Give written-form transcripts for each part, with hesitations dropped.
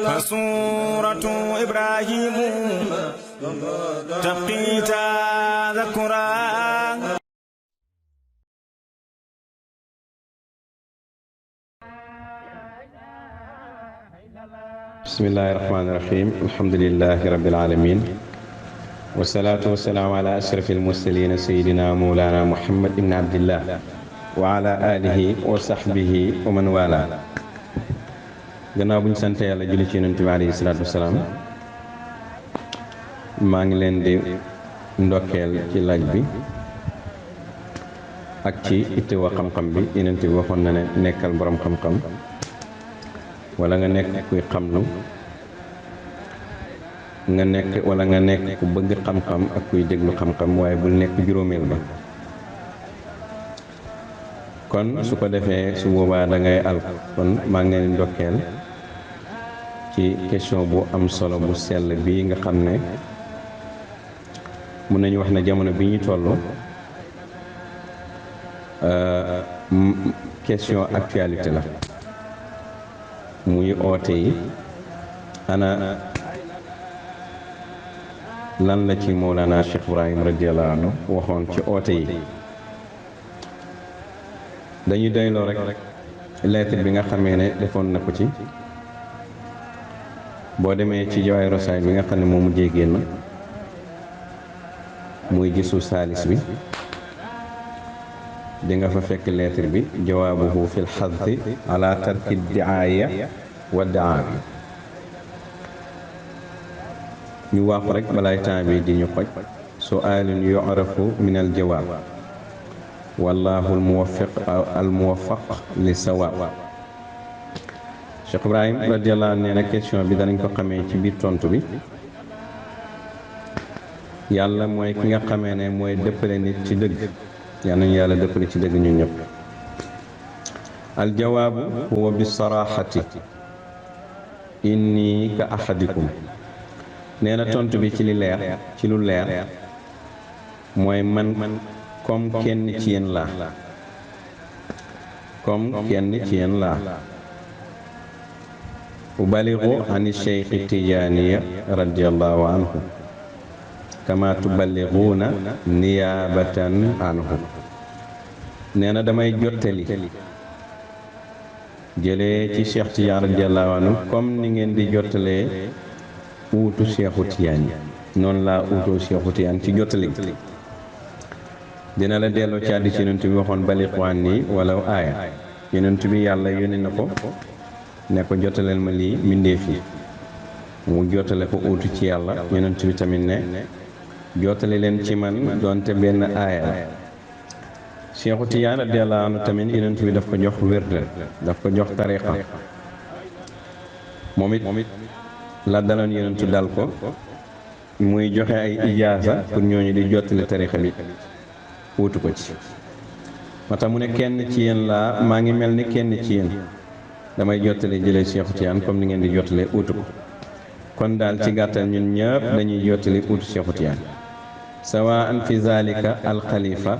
فسورة إبراهيم تبقي تذكرا. بسم الله الرحمن الرحيم. الحمد لله رب العالمين، والصلاة والسلام على أشرف المرسلين سيدنا مولانا محمد بن عبد الله وعلى آله وصحبه ومن والاه. gannaaw bu ñu sant yàlla julli ci yonent bi alayhi salaatu wasalaam, maa ngi leen di ndokkeel ci laaj bi ak ci ittewoo xam-xam bi. yonent bi waxoon na ne nekkal borom xam-xam wala nga nekk kuy xamlu, nga nekk wala nga nekk ku bëgg xam-xam ak kuy déglu xam-xam, waaye bul nekk juróomeel ba. kon su ko defee su boobaa da ngay al. kon maa ngi leen ndokkeel ci question bu am solo bu sell bii nga xam ne mun nañu wax ne jamono bi ñu toll question actualité la. muy oote yi, ana lan la ci Mawlana Cheikh Ibrahim radiyallahu anhu waxoon ci oote yi. dañuy doyloo rek lettre bi nga xamee ne defoon na ko ci. boo demee ci jawaay rosaay bi nga xam ne moo mujjee génn, muy gisu saalis bi, di nga fa fekk lettre bi jawaabuhu fil xaddi ala tarki diaaya wa daa bi. ñu wax rek balaay temps bi di ñu xoj. su'aalun yu'rafu min al jawaab wallahu al muwaffiq li sawaab. Cheikh Ibrahim radiyallahu anhu nee na question bi danañ ko xamee ci biir tontu bi. yàlla mooy ki nga xamee ne mooy dëppale nit ci dëgg. yal nañu yàlla dëppale ci dëgg ñun ñëpp. aljawaabu huwa bi saraxati inni ka ahadikum. nee na tontu bi ci li leer, ci lu leer, mooy man comme kenn ci yéen laa. comme kenn ci yéen laa. ubaligu ani cheikh tijaaniya radiallahu anhu kama tuballighuuna niyaabatan anhu. nee na damay jottali jëlee ci Cheikh Tidiane radiallahu anhu comme ni ngeen di jottalee uutu Cheikhu Tijaan yi. noonu laa uutoo Cheikhu Tijaan ci jottali. dina la delloo ci hadiis Yonent bi waxoon ballighu anni walaw aaya. Yonent bi yàlla yónni na ko ne ko jottaleel ma lii mbindéef yi, mu jottale ko uutu ci yàlla. Yonent bi tamit ne jottali leen ci man doonte benn aaya la. Cheikhu Tijaan radiyallahu anhu tamit Yonent bi daf ko jox wérd, daf ko jox tariqa. moom it la daloon Yonent dal ko, muy joxe ay ijaasa pour ñooñu di jottali tariqa bi wuutu ko ci. moo tax mu ne kenn ci yéen laa, maa ngi mel ni kenn ci yéen, damay jottale jëlee Cheikhu Tijaan comme ni ngeen di jottale uutu ko. kon daal ci gàttal ñun ñëpp dañuy jottali uutu Cheikhu Tijaan. sawaan fi zalika alxalifa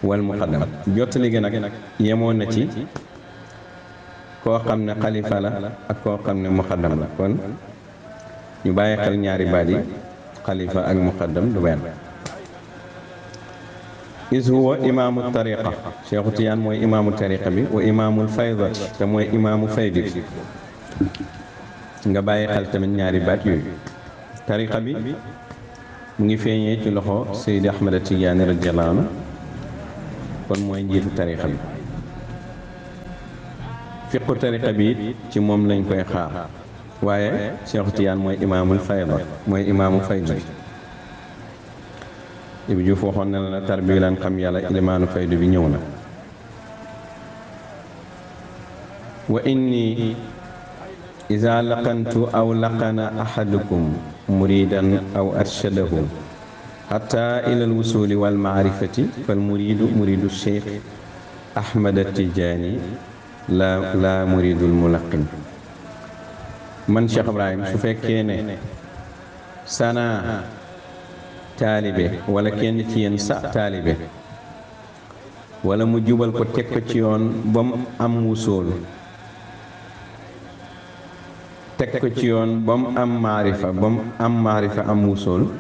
wal muqaddam. jottali gi nag yemoon na ci koo xam ne xalifa la ak koo xam ne muqaddam la. kon ñu bàyyi xel ñaari baat yi, xalifa ak muqaddam du benn. is huwa imaamu tariqa. Cheikhu Tijaan mooy imaamu tariqa bi, wa imaamul fayda, te mooy imaamu faydi bi. nga bàyyi xel tamit ñaari baat yooyu. tariqa bi mu ngi feeñee ci loxo Seydi Ahmada Tijaani radiyallahu anhu, kon mooy njiitu tariqa bi. fiqu tariqa bi ci moom lañ koy xaar, waaye Cheikhu Tijaan mooy imaamul fayda, mooy imaamu fayda bi. Ibi Juuf waxoon na la tarbiyu lan xam yàlla, ilimaanu faydu bi ñëw na. wa inni iza laqantu aw laqana ahadukum muridan aw arshadahu hatta ila alwusuli wal maarifati fal muridu muridu cheikh Ahmad Tijaani la muridul mulaqin. man Cheikh Ibrahim su fekkee ne sanaa taalibe wala kenn ci yéen sa taalibe wala mu jubal ko teg ko ci yoon ba mu am wusool teg ko ci yoon ba mu am maarifa am wusul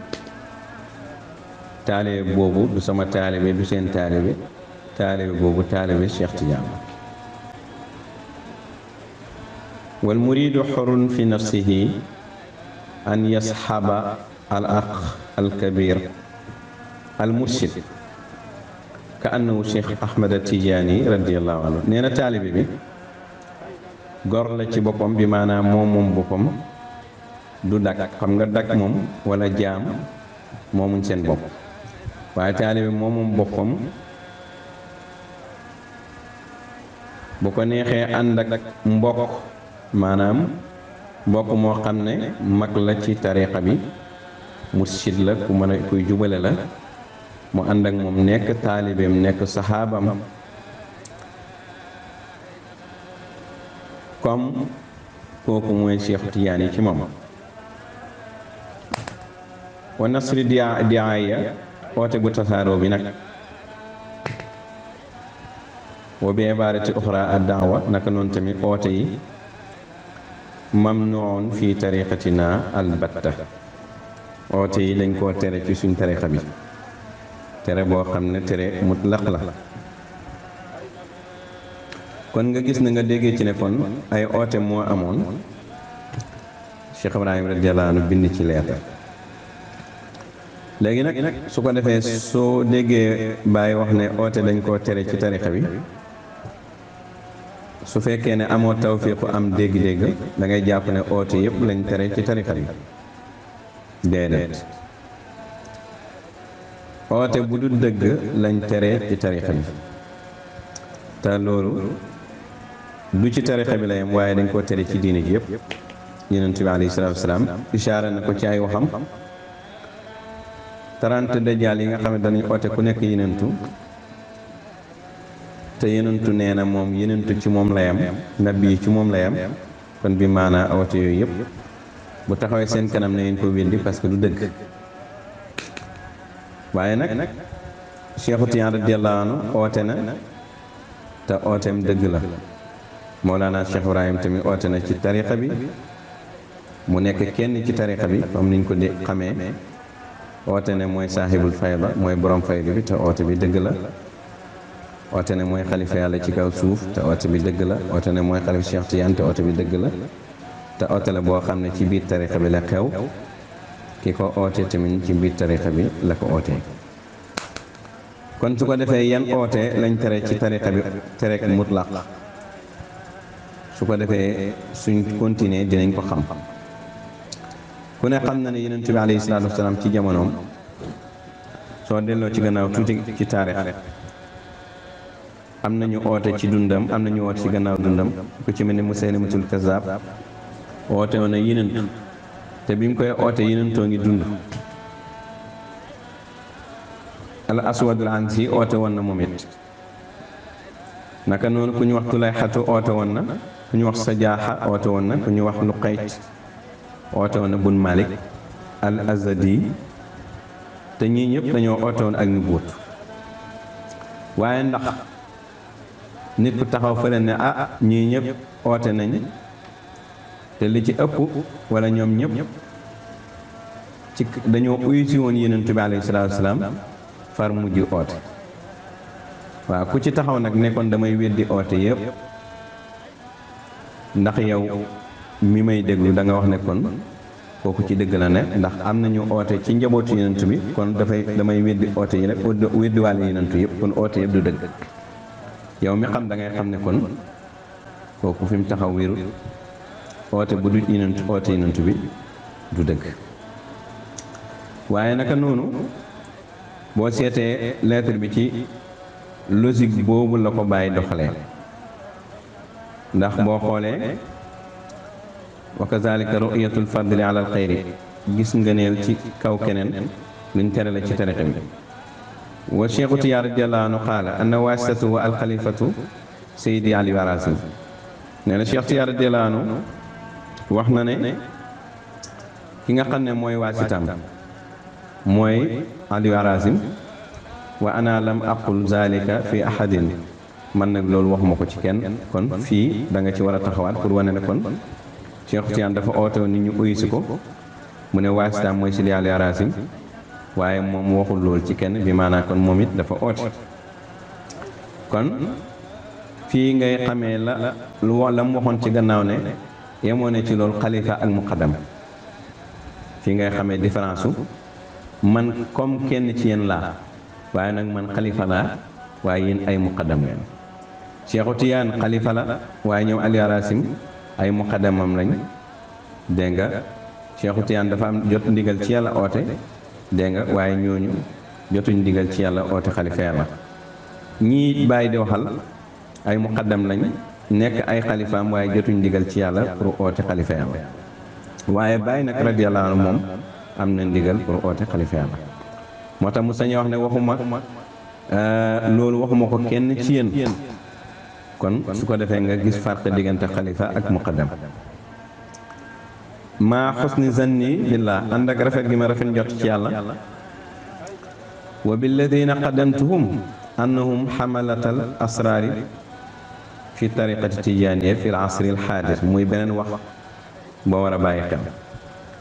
taalibe boobu du sama taalibe du seen taalibe boobu taalibe Cheikh Tidiane wal muridu xurun fi nafsihi an yasxaba al aq al kabir al murshid ka annahu Cheikh Ahmad Tidiane radiallahu anhu nee na taalibe bi gor la ci boppam bi maanaam moom boppam du dak xam nga dak moom wala jaam moomuñ seen bopp waaye taalibe moom boppam bu ko neexee ànd ak mbokk maanaam mbokk moo xam ne mag la ci tariqa bi mursid la ku mën a kuy jubale la mu ànd ak moom nekk taalibeem nekk saxaabam comme kooku mooy Cheikh Tidiane yi ci moom wa nasri diaaya oote gu tasaaroo bi nag wa bi ibarati uxra ad daawa naka noonu tamit oote yi mamnuun fi tariqatina albatta oote yi dañ koo tere ci suñ tariqa bi tere boo xam ne tere mutlaq la kon nga gis na nga déggee ci ne kon ay oote moo amoon Cheikh Ibrahim radiyallahu anhu bind ci leetar léegi nag su ko defee soo déggee Baay wax ne oote dañ koo tere ci tarixa bi su fekkee ne amoo tawfiiqu am dégg-dégg da ngay jàpp ne oote yëpp lañ tere ci tarixa bi déedéet oote bu du dëgg lañ tere ci tarixa bi te loolu du ci tarixa bi la yem waaye dañ koo tere ci diine ji yëpp yonent bi alayhi salaatu wasalaam ishaara na ko ci ay waxam 30 dajaal yi nga xam ne danañ oote ku nekk yenentu te yenentu nee na moom yenentu ci moom la yam nabi yi ci moom la yam kon bi maanaa oote yooyu yëpp bu taxawee seen kanam na ngeen ko weddi parce que du dëgg waaye nag Cheikhu Tijaan radiyallahu anhu oote na te ooteem dëgg la Mawlana Cheikh Ibrahim tamit oote na ci tariqa bi mu nekk kenn ci tariqa bi comme niñ ko de xamee oote ne mooy saaxibul fayda mooy borom fayda bi te oote bi dëgg la oote ne mooy xalifa yàlla ci kaw suuf te oote bi dëgg la oote ne mooy xalifa Cheikh Tidiane te oote bi dëgg la te oote la boo xam ne ci biir tariqa bi la xew ki ko oote tamit ci biir tariqa bi la ko ootee kon su ko defee yan oote lañ tere ci tariqa bi tere mutlaq su ko defee suñ continuer dinañ ko xam ku ne xam na ne yonent bi alayhi salaatu wasalaam ci jamonoom soo delloo ci gannaaw tuuti ci taarix am nañu oote ci dundam am nañu oote ci gannaaw dundam ku ci mel ni Musaylimatul Kazaab oote woon na yonent te bi mu koy oote yonentoo ngi dund al aswadul ansi oote woon na moom it naka noonu ku ñu wax Tulayxatu oote woon na ku ñu wax Sajaaxa oote woon na ku ñu wax Luqayt oote woon na Bun Malik al Azadi te ñii ñëpp dañoo oote woon ak nubuwwat waaye ndax nit ku taxaw fële ne ñii ñëpp oote nañ te li ci ëpp wala ñoom ñëpp ci dañoo uyu si woon Yonent bi alayhi salaatu wasalaam far mujj oote waaw ku ci taxaw nag nekkoon damay weddi oote yëpp ndax yow mi may déglu da nga wax ne kon kooku ci dëgg la ne ndax am nañu oote ci njabootu Yonent bi kon damay weddi oote yi rek weddiwaale Yonent yëpp kon oote yëpp du dëgg yow mi xam da ngay xam ne kon kooku fi mu taxaw wéru oote bu du Yonent oote Yonent bi du dëgg waaye naka noonu boo seetee lettre bi ci logique boobu la ko bàyyi doxalee ndax boo xoolee wa kazalika ru'yatul fadli ala al xayri gis ngëneel ci kaw keneen luñ tere la ci tariqa bi wa Cheikhu Tijaan radiyallahu anhu qaala anna waasitatu wa alxalifatu Seydi Ali Harazim nee na Cheikh Tijaan radiyallahu anhu wax na ne ki nga xam ne mooy waasitam mooy Ali Harazim wa ana lam aqul zalika fi ahadin man nag loolu waxuma ko ci kenn kon fii da nga ci war a taxawaat pour wane ne kon Cheikh Tiyaan dafa oote woon nit ñu uysi ko mu ne waasitaam mooy Sidi Ali Harazim waaye moom waxul lool ci kenn bi maanaam kon moom it dafa oote kon fii ngay xamee la mu waxoon ci gannaaw ne yemoo ne ci loolu xalifa ak muqaddam fii ngay xamee différence su man comme kenn ci yéen laa waaye nag man xalifa laa waaye yéen ay muqaddam ngeen Cheikhu Tiyaan xalifa la waaye ñoom Ali Harazim ay muqaddamam lañ dégg nga Cheikhu Tiyaan dafa am jot ndigal ci yàlla oote dégg nga waaye ñooñu jotuñ ndigal ci yàlla oote xalifa yàlla ñii bàyyi di waxal ay muqaddam lañ nekk ay xalifaam waaye jotuñ ndigal ci yàlla pour oote xalifa yàlla waaye bàyyi nag radiyallahu anhu moom am na ndigal pour oote xalifa yàlla moo tax mu sañee wax ne waxuma loolu waxuma ko kenn ci yéen kon su ko defee nga gis farq diggante xalifa ak muqaddam maa xusni zanni billah ànd ak rafet gi ma rafet njot ci yàlla wa billadina qaddamtuhum annahum xamalatal asraari fi tariqati tijaaniya fi l asri al xaadir muy beneen wax boo war a bàyyi xel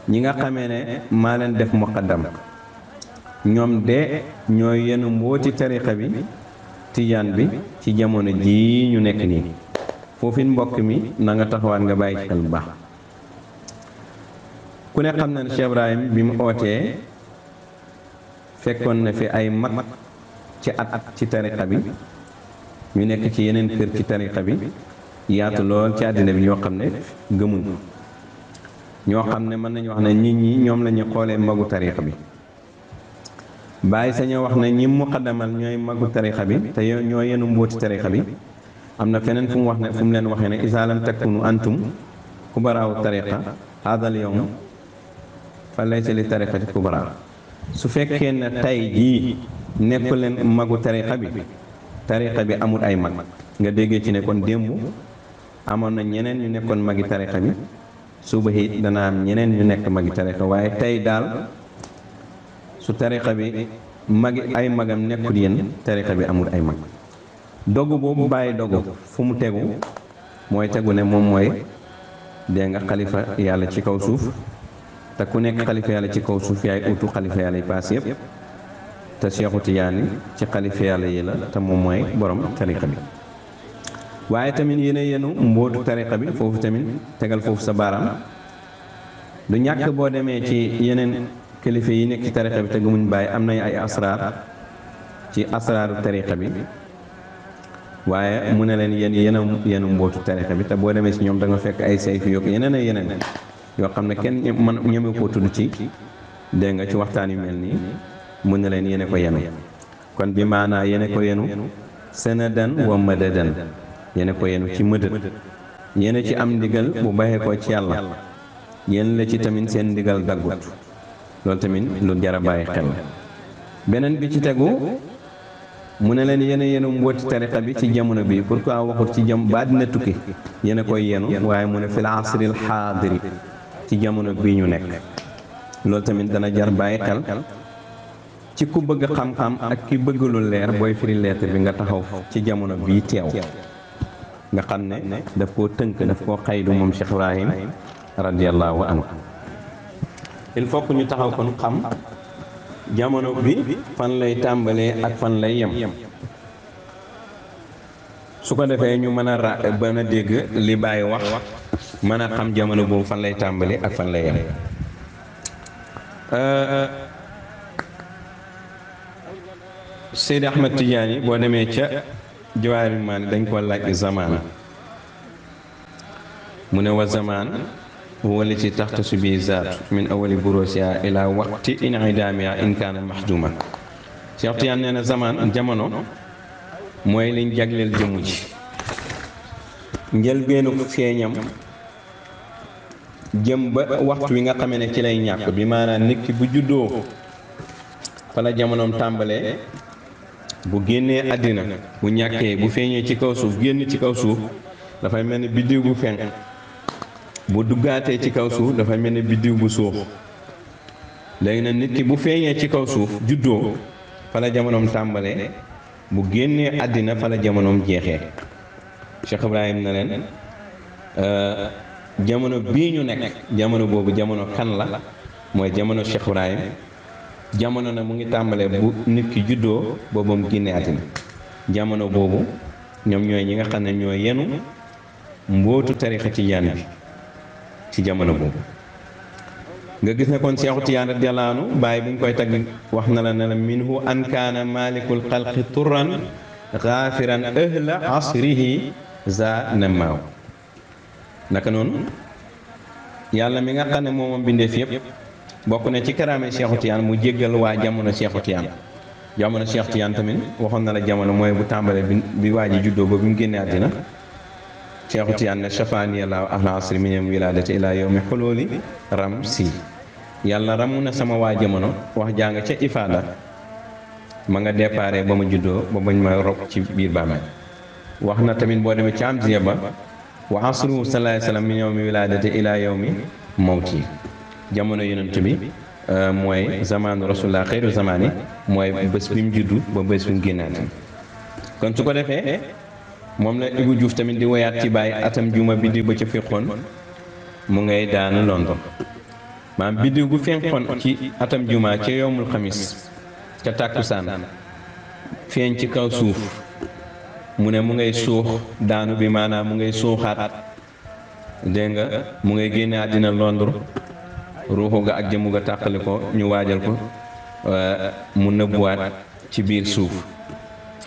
ñi nga xamee ne maa leen def muqaddam ñoom de ñooy yenu mbooti tariqa bi tijaan bi ci jamono jii ñu nekk nii foofin mbokk mi na nga taxawaat nga bàyyi ci xel bu baax ku ne xam na ne Cheikh Ibrahim bi mu ootee fekkoon na fi ay mag ci at ci tariqa bi ñu nekk ci yeneen kër ci tariqa bi yaatu lool ci àddina bi ñoo xam ne gëmuñ ñoo xam ne mën nañu wax ne nit ñi ñoom la ñu xoolee magu tariqa bi bàyyi sañoo wax ne ñi muqaddamal ñooy magu tariqa bi te ñoo yenu mbooti tariqa bi am na feneen fu mu wax ne fu mu leen waxee ne isa lam takunu antum kubaraawu tariqa haadal yawm fa laysa li tariqati kubaraa su fekkee ne tey jii nekku leen magu tariqa bi amul ay mag nga déggee ci ne kon démb amoon na ñeneen ñu nekkoon magi tariqa bi suba it dana am ñeneen ñu nekk magi tariqa waaye tey daal su tariqa bi magi ay magam nekkul yéen tariqa bi amul ay mag dogu boobu bàyyi dogu fu mu tegu mooy tegu ne moom mooy dégg nga xalifa yàlla ci kaw suuf te ku nekk xalifa yàlla ci kaw suuf yaay utu xalifa yàlla yi paas yëpp te Cheikhu Tijaani ci xalifa yàlla yi la te moom mooy borom tariqa bi waaye tamit yéen a yenu mbootu tariqa bi foofu tamit tegal foofu sa baaraam du ñàkk boo demee ci yeneen kilifa yi nekk ci tariqa bi te gëmuñ bàyyi am nañ ay asraar ci asraaru tariqa bi waaye mu ne leen yenu mbootu tariqa bi te boo demee ci ñoom da nga fekk ay sayfi yokk yeneen yoo xam ne kenn man ñeme koo tudd ci dégg nga ci waxtaan yu mel nii mun na leen yéene ko yenu kon bi maanaa yéene ko yenu senadan wa madadan yéene ko yenu ci mëdët yéene ci am ndigal bu baxee ko ci yàlla yéen la ci tamit seen ndigal daggut loolu tamit lu jar a bàyyi xel la beneen bi ci tegu mu ne leen yenu mbooti tariqa bi ci jamono bi pourquoi waxut ci ba dina tukki yéene koy yenu waaye mu ne fil asril xaadiri ci jamono bii ñu nekk loolu tamit dana jar bàyyi xel ci ku bëgg xam-xam ak ki bëgg lu leer booy firi lettre bi nga taxaw ci jamono bii teew nga xam ne daf koo tënk daf koo xaydu moom Cheikh Ibrahim radiyallahu anhu il faut que ñu taxaw kon xam jamono bi fan lay tàmbalee ak fan lay yem su ko defee ñu mën a dégg li Baay wax mën a xam jamono boobu fan lay tàmbalee ak fan lay yem Seydi Ahmad Tijaani boo demee ca Jawaahirul Maani dañ ko laaj zamaan mu ne wa zamaan huwa lati taxtasu bi zaatu min awali burusiha ila waqti in'idaamiha in kaana maxduma Cheikh Tijaan nee na zamaan jamono mooy liñ jagleel jëmu ji njëlbeenu feeñam jëm ba waxtu wi nga xamee ne ci lay ñàkk bi maanaam nit ki bu juddoo fa la jamonoom tàmbalee bu génnee àddina bu ñàkkee bu feeñee ci kaw suuf génn ci kaw suuf dafay mel ni biddiw bu fenk bu duggaatee ci kaw suuf dafay mel ni biddiw bu suux léegi nag nit ki bu feeñee ci kaw suuf juddoo fa la jamonoom tàmbalee bu génnee àddina fa la jamonoom jeexee Cheikh Ibrahim na leen jamono bii ñu nekk jamono boobu jamono kan la mooy jamono Cheikh Ibrahim jamono na mu ngi tàmbalee bu nit ki juddoo boobu mu génne àddina jamono boobu ñoom ñooy ñi nga xam ne ñoo yenu mbootu tarixa tijaan bi ci jamono boobu nga gis ne kon Seexu Tijaan radiyallaahu anhu bàyyi bu ñu koy tagg wax na la ne la minhu an kaana malikul xalqi turan gaafiran ahla asrihi za namaaw naka noonu yàlla mi nga xam ne moom bindeef yëpp bokk na ci karaame Seexu Tijaan mu jéggal waa jamono Seexu Tijaan jamono Seexu Tijaan tamit waxoon na la jamono mooy bu tàmbalee bi waa ji juddoo ba bi mu génnee àddina Seexu Tijaan ne shafaaniyallaahu ahla asri min wilaadati ilaa yawmi xuluuli ram si yàlla ramu na sama waa jamono wax jàng ca ifaada ma nga déparé ba ma juddoo ba bañ ma rob ci biir bàmmeel wax na tamit boo demee ca am ba wa asruhu sallallaahu alayhi wa sallam min yawmi wilaadati ilaa yawmi mawti jamono yonent bi mooy zamaanu rasulullah xeyru zamaani mooy bés bi mu juddu ba bés bi mu génnaat kon su ko defee moom la Ibou Diouf tamit di woyaat ci bàyyi atam juma biddiw ba ca fekkoon mu ngay daanu London maanaam biddiw bu fenkoon ci atam juma ca yowmul xamis ca tàkkusaan feeñ ci kaw suuf mu ne mu ngay suux daanu bi maanaam mu ngay suuxaat dégg nga mu ngay génne àddina Londres ruuxu ga ak jëmu ga tàqali ko ñu waajal ko mu nëbbuwaat ci biir suuf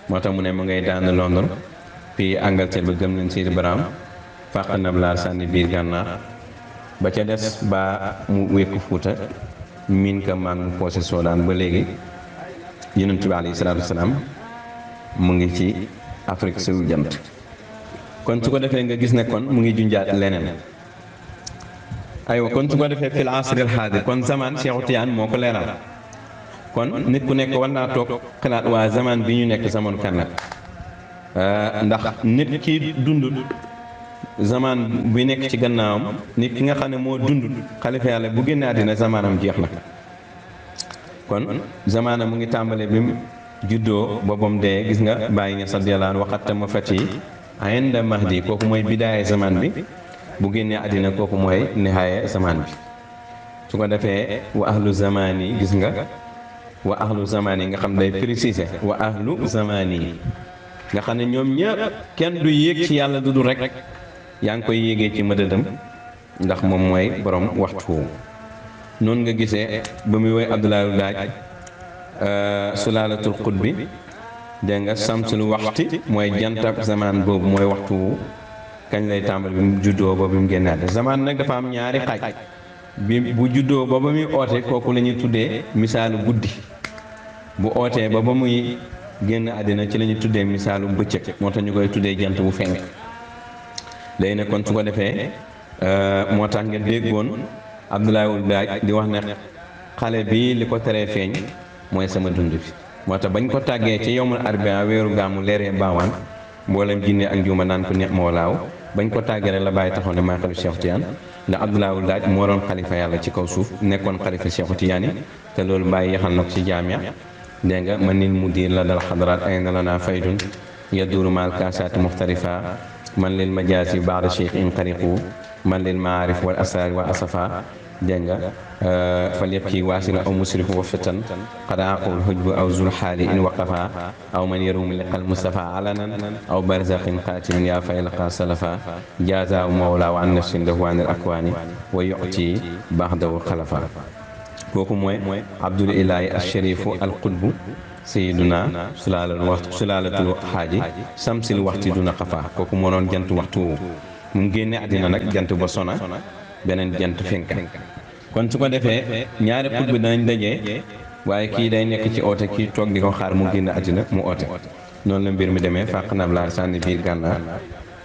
moo tax mu ne mu ngay daanu Londres fii Angleterre ba gëm nañ Sidi Baraam fàq nab laar sànni biir gànnaar ba ca des ba mu wékku Fuuta miin ka maan mu poosé Soodaan ba léegi Yonent bi alayhi salaatu wasalaam mu ngi ci Afrique sowu jant kon su ko defee nga gis ne kon mu ngi junjaat leneen aywa kon su ko defee fil asril xaadir kon zaman Seexu Tijaan moo ko leeral kon nit ku nekk war naa toog xalaat waa zaman bi ñu nekk zamanu kan la ndax nit ki dund zaman bi nekk ci gannaawam nit ki nga xam ne moo dund xalifa yàlla bu génne àddina zamaanam jeex na kon zamaana mu ngi tàmbale bi mu juddoo boobam dee gis nga bàyyi nga radiyallaahu anhu waxat ma fati inda mahdi kooku mooy bidaaya zaman bi bu génnee àddina kooku mooy nihaaya zaman bi su ko defee wa ahlu zaman yi gis nga wa ahlu zaman yi nga xam day précisé wa ahlu zaman yi nga xam ne ñoom ñëpp kenn du yéeg ci yàlla du dul rek yaa ngi koy yéegee ci mëdëdam ndax moom mooy borom waxtu woowu noonu nga gisee ba muy woy Abdoulaye Daaj sulaalatul xutbi dégg nga samsul waxti mooy jantab zaman boobu mooy waxtu wu kañ lay tàmbali bi mu juddoo ba bi mu génnaate zaman nag dafa am ñaari xaaj bi bu juddoo ba ba muy oote kooku la ñuy tuddee misaalu guddi bu ootee ba ba muy génn àddina ci la ñuy tuddee misaalu bëccëg moo tax ñu koy tuddee jant bu fenk léegi nag kon su ko defee moo tax nga déggoon Abdoulaye Wul Daaj di wax ne xale bi li ko teree feeñ mooy sama dund bi moo tax bañ ko tàggee ci yowmul arbia weeru gàmmu leeree baawaan mboolem jinne ak njuuma naan ko neex moo laaw bañ ko tàggee rek la bàyyi taxaw ne maa xalifa Seexu Tijaan ndax Abdoulaye Wul Daaj moo doon xalifa yàlla ci kaw suuf nekkoon xalifa Seexu Tijaan yi te loolu bàyyi yaxal na ko ci jaamia dégg nga man nil mudir la dal xadaraat ay na la naa faydun yaduuru maal kaasaati muxtarifa man lil majaasi baada cheikh in xariqu man lil maarif wal asraar wa asafa dégg nga fal yëpp kii waasila aw musrifu wa fitan qad aqul hujbu aw zul xaali in waqafa aw man yarum liqal mustafa alanan aw barzaqin xaatimin yaa faylaqa salafa jazaahu mawla wa an nafsin lahu anil akwaani wa yuti baxdahu xalafa kooku mooy abdul ilaahi asharifu al qutbu sayiduna sulaalatul xaaji samsil waxti duna xafa kooku moo doon jant waxtu woowu mu génne àddina nag jant ba sona beneen jant fenka kon su ko defee ñaari xutbu danañ dajee waaye kii day nekk ci oote kii toog di ko xaar mu génn àddina mu oote noonu la mbir mi demee fàq na laar sànni biir gànnaar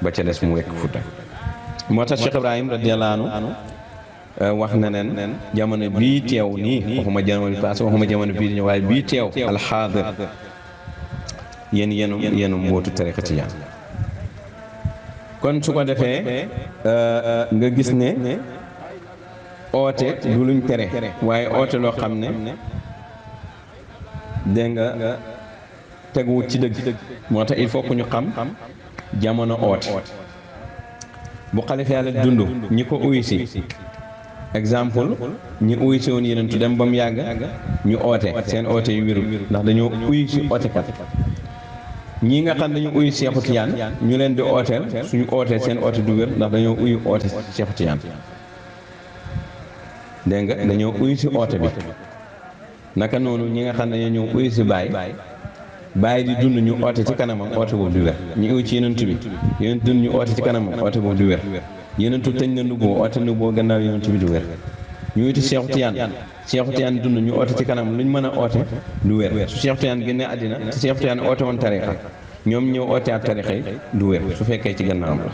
ba ca des mu wekk Fuuta moo tax Cheikh Ibrahim radiyallaahu anhu wax na nen jamono bii teew nii waxuma jamono bi paase waxuma jamono bii di ñëw waaye bii teew alxaadir yenu mbootu tariqa Tijaan kon su ko defee nga gis ne oote du luñ tere waaye oote loo xam ne dégg nga teguwut ci dëgg moo tax il faut que ñu xam jamono oote bu xalifa yàlla dund ñi ko uyu si exemple ñi uyu si woon yenentu dem ba mu yàgg ñu oote seen oote yu wérul ndax dañoo uyu si ootekat ñii nga xam dañu uyu Seexu Tijaan ñu leen di ooteel suñu ootee seen oote du wér ndax dañoo uyu oote Seexu Tijaan dégg nga dañoo uyu si oote bi naka noonu ñi nga xam ne dañoo ñëw uyu si Baay di dund ñu oote ci kanamam oote boobu du wér ñu uyu ci yenentu bi yenentu dund ñu oote ci kanamam oote boobu du wér yenentu tëñ na nubboo oote nubboo gannaaw yenentu bi du wér ñu uyu Seexu Tijaan dund ñu oote ci kanam luñ mën a oote du wér su Seexu Tijaan génnee àddina te Seexu Tijaan oote woon tarixa ñoom ñëw oote ak tarixa yi du wér su fekkee ci gannaawam la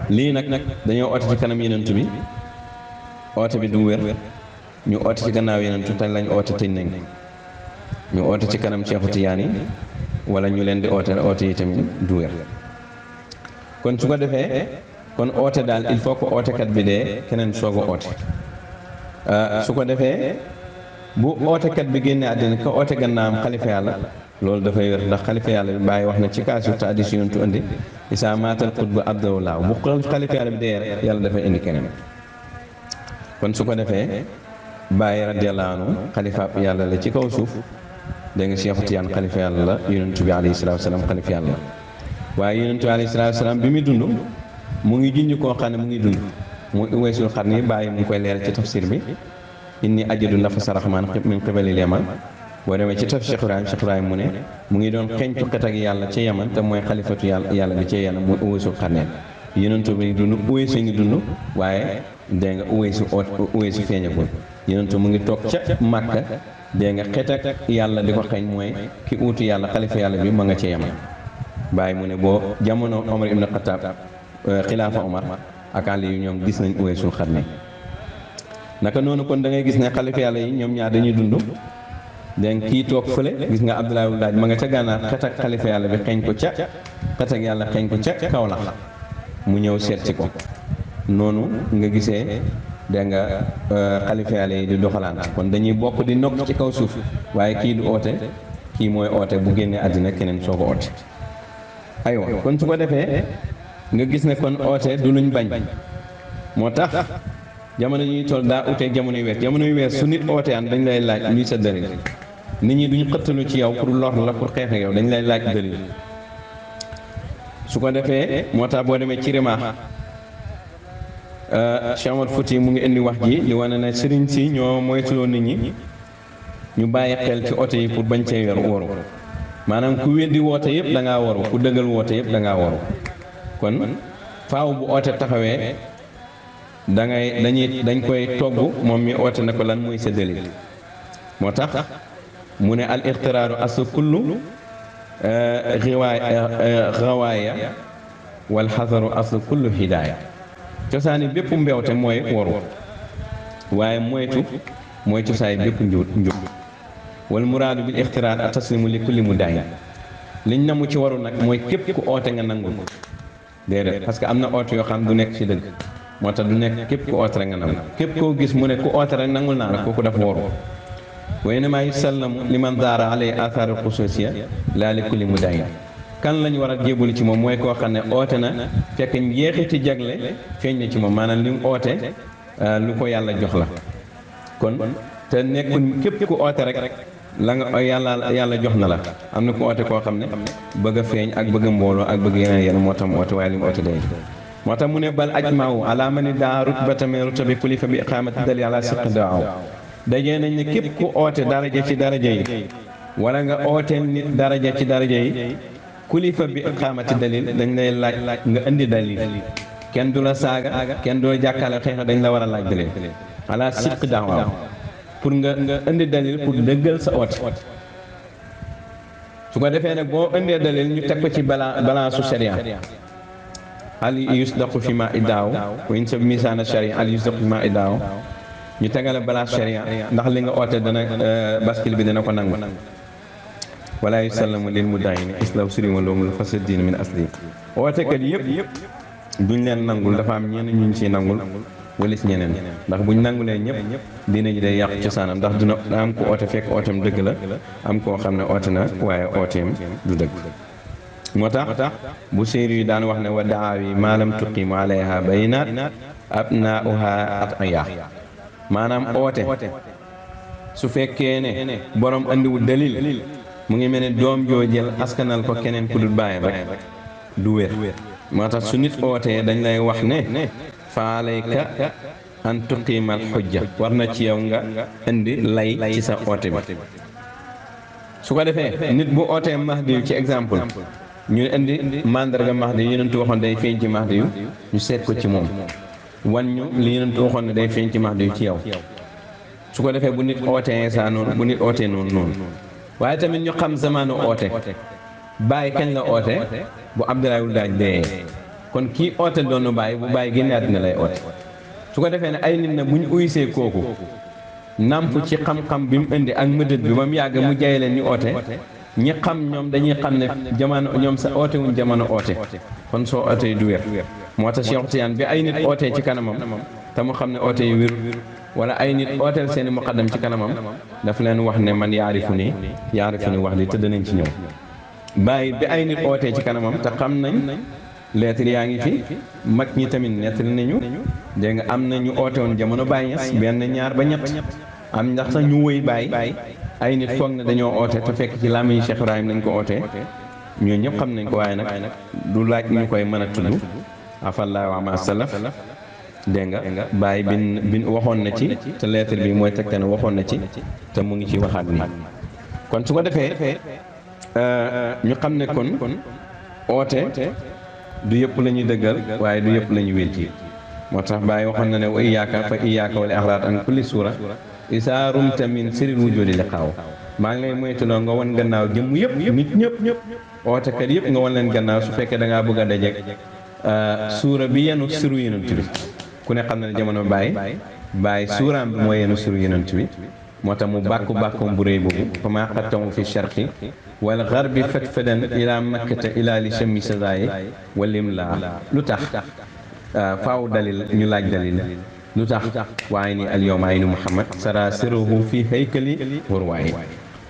lii nag dañoo oote ci kanam yenentu bi oote bi du wér ñu oote ci gannaaw yenentu te lañ oote tëñ nañ ñu oote ci kanam Seexu Tijaan yi wala ñu leen di oote yi tamit du wér kon su ko defee kon oote daal il faut que ootekat bi dee keneen soog a oote su ko defee bu ootekat bi génnee àddina ka oote gannaam xalifa yàlla loolu dafay wér ndax xalifa yàlla bi bàyyi wax na ci kaasu te addis yontu indi isaa maatal xutbu abdahu laaw bu xalifa yàlla bi dee rek yàlla dafay indi keneen kon su ko defee bàyyi radiyallaahu anhu xalifa yàlla la ci kaw suuf dégg nga Seexu Tijaan xalifa yàlla la yonentu bi alayhi salaatu wa salaam xalifa yàlla la waaye yonentu bi alayhi salaatu wa salaam bi muy dund mu ngi junj koo xam ne mu ngi dund mu Uwaysul Qarni bàyyi mu ngi koy leeral ci tafsir bi inni ajadu nafasa rahmaan min qibalil yaman boo demee ci taf Cheikh Ibrahim mu ne mu ngi doon xeñtu xet ak yàlla ca yaman te mooy xalifatu yàlla bi ca yaman muy Uwaysul Qarni yonentu bi dund Uwaysu ngi dund waaye dégg nga Uwaysu feeñagul yonentu mu ngi toog ca Màkka dégg nga xet ak yàlla di ko xeeñ mooy ki uutu yàlla xalifa yàlla bi ma nga ca yaman bàyyi mu ne boo jamono Omar ibn Khattab xilaafa Omar ak Ali yu ñoom gis nañ Uwaysul Qarni naka noonu kon da ngay gis ne xalifa yàlla yi ñoom ñaar dañuy dund dégg nga kii toog fële gis nga Abdoulaye Wul Daaj ma nga ca gànnaar xet ak xalifa yàlla bi xeeñ ko ca xet ak yàlla xeeñ ko ca Kawlax mu ñëw seet si ko noonu nga gisee dégg nga xalifa yàlla yi di doxalaan kon dañuy bokk di nokk ci kaw suuf waaye kii du oote kii mooy oote bu génnee àddina keneen soo ko oote aywa kon su ko defee nga gis ne kon oote du luñ bañ moo tax jamono ñuy toll daa uteeg jamono yu wees su nit oote an dañ lay laaj luy sa dalil nit ñi duñ xëttalu ci yow pour lor la pour xeex ak yow dañ lay laaj dalil su ko defee moo tax boo demee ci rimaax Cheikh Omar Fouti mu ngi indi wax ji di wane ne sëriñ si ñoo moytuloo nit ñi ñu bàyyi xel ci oote yi pour bañ cee waru maanaam ku weddi woote yëpp da ngaa waru ku dëggal woote yëpp da ngaa waru kon faaw bu oote taxawee dañ koy togg moom mi oote na ko lan mooy sa dalil moo tax mu ne al ixtiraaru aslu kullu xawaaya wal xasaru aslu kullu hidaaya cosaani bépp mbewte mooy waru waaye moytu mooy cosaani bépp njub wal muraadu bil ixtiraar a taslimu li kulli muddain liñ namu ci waru nag mooy képp ku oote nga nangul ko déedéet parce que am na oote yoo xam du nekk ci dëgg moo tax du nekk képp ku oote rek nga nangul képp koo gis mu ne ku oote rek nangul naa la kooku dafa waru wa innamaa yusallamu liman daara alay athaaru xusuusiya laa li kulli muddain kan lañ war a jébbalu ci moom mooy koo xam ne oote na fekk njeexiti jagle feeñ na ci moom maanaam li mu oote lu ko yàlla jox la kon te nekkul képp ku oote rek la nga yàlla jox na la am na ku oote koo xam ne bëgg a feeñ ak bëgg a mbooloo ak bëgg yeneen moo tax mu oote waaye li mu oote day moo tax mu ne bal ajmaaw ala mani daa rutbata min rutabi kulifa bi iqaamati dali ala siq daaw dajee nañ ne képp ku oote daraja ci daraja yi wala nga oote nit daraja ci daraja yi kulifa bi iqaamati dalil dañ lay laaj nga indi dalil kenn du la saaga kenn du la jàkkaale xëy na dañ la war a laaj dalil ala siq daaw pour nga indi dalil pour dëggal sa oote su ko defee nag boo indee dalil ñu teg ko ci balance su sharia al yusdaqu fi ma idaaw wa in sa misaana sharia al yusdaqu fi ma idaaw ñu tegale balance sharia ndax li nga oote dana baskil bi dana ko nangu wala yusallamu lil mudayini islaw surima loomul fasadin min asli ootekat yëpp duñ leen nangul dafa am ñenn ñu ciy nangul walis ñeneen ndax buñ nangulee ñëpp diina ji day yàqu cosaanam ndax dina am ko oote fekk ooteem dëgg la am koo xam ne oote na waaye ooteem du dëgg moo tax bu séeréer yi daan wax ne wa daawi maalam tuqimu alayha bayinaat abnaauha at'iya maanaam oote su fekkee ne borom andiwul dalil mu ngi mel ne doom joo jël askanal ko keneen ku dul bàyyam rek du wér moo tax su nit ootee dañ lay wax ne fa alayka an tuqiimal xujja war na ci yow nga indi lay ci sa oote bi su ko defee nit bu ootee mahdi yu ci exemple ñu indi mandarga mahdi yu yonentu waxoon day feeñ ci mahdi yu ñu seet ko ci moom wan ñu li yonentu waxoon ne day feeñ ci mahdi yu ci yow su ko defee bu nit ootee saa noonu bu nit ootee noonu waaye tamit ñu xam zamaanu oote bàyyi kañ la oote bu Abdoulaye Wul Daaj dee kon kii oote doonu bàyyi bu bàyyi génne àddina lay oote su ko defee ne ay nit na bu ñu uysee kooku namp ci xam-xam bi mu indi ak mëdët bi ba mu yàgg mu jaay leen ñu oote ñi xam ñoom dañuy xam ne jamono ñoom sa oote wuñ jamono oote kon soo oote du wér moo tax Cheikh Tidiane bi ay nit ootee ci kanamam te mu xam ne oote yu wér wala ay nit ooteel seeni muqaddam ci kanamam daf leen wax ne man yaarifu ni wax li te danañ ci ñëw bàyyi bi ay nit ootee ci kanamam te xam nañ lettre yaa ngi fi mag ñi tamit nettali nañu dégg nga am na ñu oote woon jamono Baay Ñas benn ñaar ba ñett am ndax sax ñu wëy Baay ay nit foog ne dañoo oote te fekk ci làmmiñu Cheikh Ibrahim lañ ko ootee ñoo ñëpp xam nañ ko waaye nag du laaj ñu koy mën a tudd afallaahu amma salaf dégg nga Baay bin waxoon na ci te lettre bi mooy tegte ne waxoon na ci te mu ngi ci waxaat nii kon su ko defee ñu xam ne kon oote du yëpp la ñuy dëggal waaye du yëpp la ñuy wér ci moo tax Baay waxoon na ne wa iyaaka fa iyaaka wal ixraat an kulli suura isaa rumta min siril wujudi li xaaw maa ngi lay moytuloo nga wan gannaaw jëmm yëpp nit ñëpp ootekat yëpp nga wan leen gannaaw su fekkee da ngaa bëgg a dajeeg suura bi yenu siru yonent bi ku ne xam na ne jamono Baay suuraam bi moo yenu siru yonent bi moo tax mu bàkkoom bu réy boobu fa maa xattamu fi sharqi wal garbi fatfadan ila makkata ila li chammi sadaayi walim laa lu tax faaw dalil ñu laaj dalil lu tax waaye ni al yawma aynu Muhammad sara siruhu fi haykali warwaayi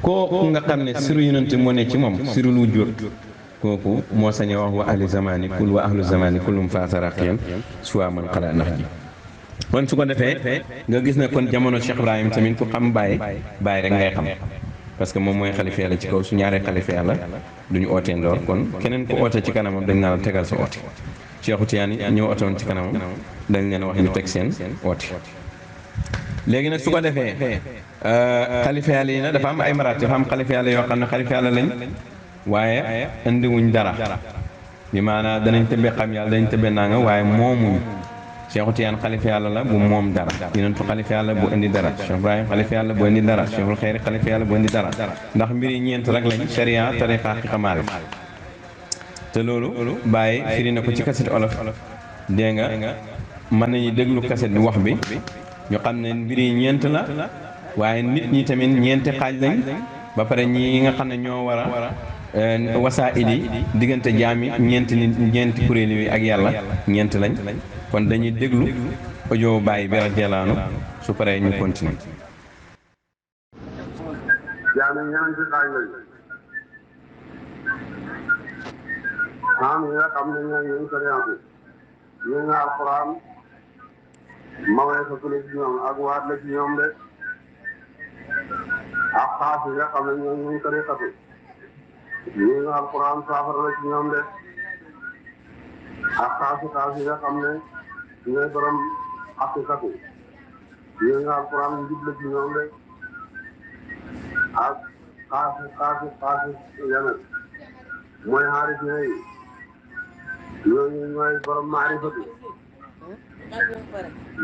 kooku nga xam ne siru yonent moo ne ci moom sirul wujud kooku moo sañ a wax wa ahli zamani kul wa ahlu zamani kullum faataraqiyan suwa man xara nax ji kon su ko defee nga gis ne kon jamono Cheikh Ibrahim tamit ku xam Baay rek ngay xam parce que moom mooy xalifa yàlla ci kaw su ñaaree xalifa yàlla duñu ootee ndoor kon keneen ku oote ci kanamam dañ naa la tegal sa oote Cheikhu Tijaan yi ñoo ootoon ci kanamam dañ leen wax ñu teg seen oote léegi nag su ko defee xalifa yàlla yi nag dafa am ay maraat dafa am xalifa yàlla yoo xam ne xalifa yàlla lañ waaye indiwuñ dara bi maanaam danañ tëbbee xam yàlla danañ tëbbee naa nga waaye moomuñ Cheikhu Tijaan xalifa yàlla la bu moom dara Yonentu xalifa yàlla bu indi dara Cheikh Ibrahim xalifa yàlla bu indi dara Cheikhul Xeyri xalifa yàlla bu indi dara ndax mbiri ñeent rek lañ sharia tariqa haqiqa maarif te loolu Baay firi na ko ci kaset olof dégg nga mën nañu déglu kaset bi wax bi ñu xam ne mbiri ñeent la waaye nit ñi tamit ñeenti xaaj lañ ba pare ñi nga xam ne ñoo war a wasaa'il yi diggante jaam yi ñeenti kuréel yi ak yàlla ñeent lañ kon dañuy déglu audio Baay bi radiyallaahu anhu su paree ñu continuer. jaam yi ñeenti xaaj lañ am ñi nga xam ne ñooy ñu sariyaatu ñu nga alxuraan mawee sa kule ci ñoom ak waat la ci ñoom de ak xaas yi nga xam ne ñooy ñu tariqatu ñu nga alxuraan saafara la ci ñoom de ak xaas yi nga xam ne ñooy borom xaqiqatu ñu nga alxuraan njub la ci ñoom de ak xaas yeneen mooy xaaris yi ñooñu ñooy borom maarifatu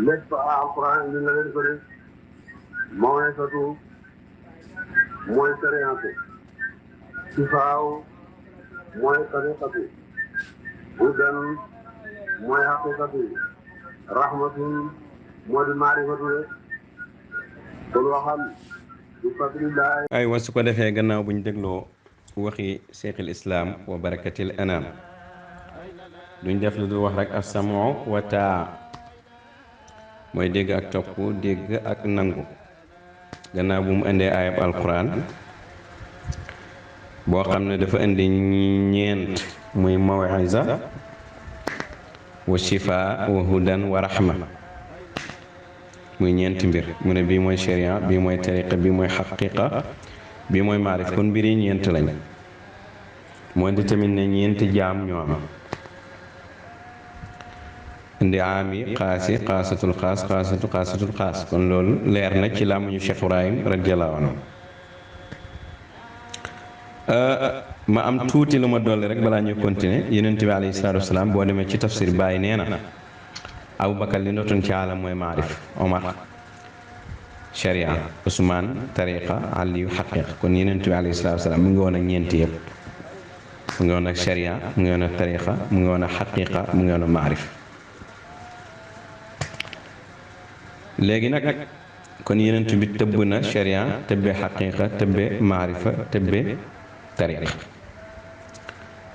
lépp alquran indi na leen ko de mawesatu mooy sariyaatu sifaaw mooy tariqatu hudan mooy haqiqatu rahmatun moo di maarifatu de kon waxal du fadlillahi ay wa su ko defee gannaaw buñ dégloo waxi cheikhul islam wa barakatil anam duñ def lu dul wax rek as-sam'u wa taa mooy dégg ak topp dégg ak nangu gannaaw bu mu indee ayab alquran boo xam ne dafa indi ñeent muy maw'iza wa shifaa wa hudan wa rahma muy ñeenti mbir mu ne bii mooy sharia bii mooy tariqa bii mooy xaqiqa bii mooy maarif kon mbir yi ñeent lañ moo indi tamit ne ñeenti jaam ñoo am indi aam yi xaas yi xaasatul xaas xaasatul xaas kon loolu leer na ci làmmiñu Cheikh Ibrahim radiyallahu anhu ma am tuuti lu ma dolli rek balaa ñu continuer yonent bi alayhi salaatu wasalaam boo demee ci tafsir Baay nee na Abubakar li ndotoon ci alam mooy maarif Omar sharia Ousmane tariqa Aliyu xaqiqa kon yonent bi alayhi salaatu wasalaam mu ngi woon ak ñeenti yëpp mu ngi woon ak sharia mu ngi woon ak tariqa mu ngi woon ak xaqiqa mu ngi woon ak maarif léegi nag kon yonent bi tëbb na sharia tëbbe xaqiqa tëbbe maarifa tëbbe tariqa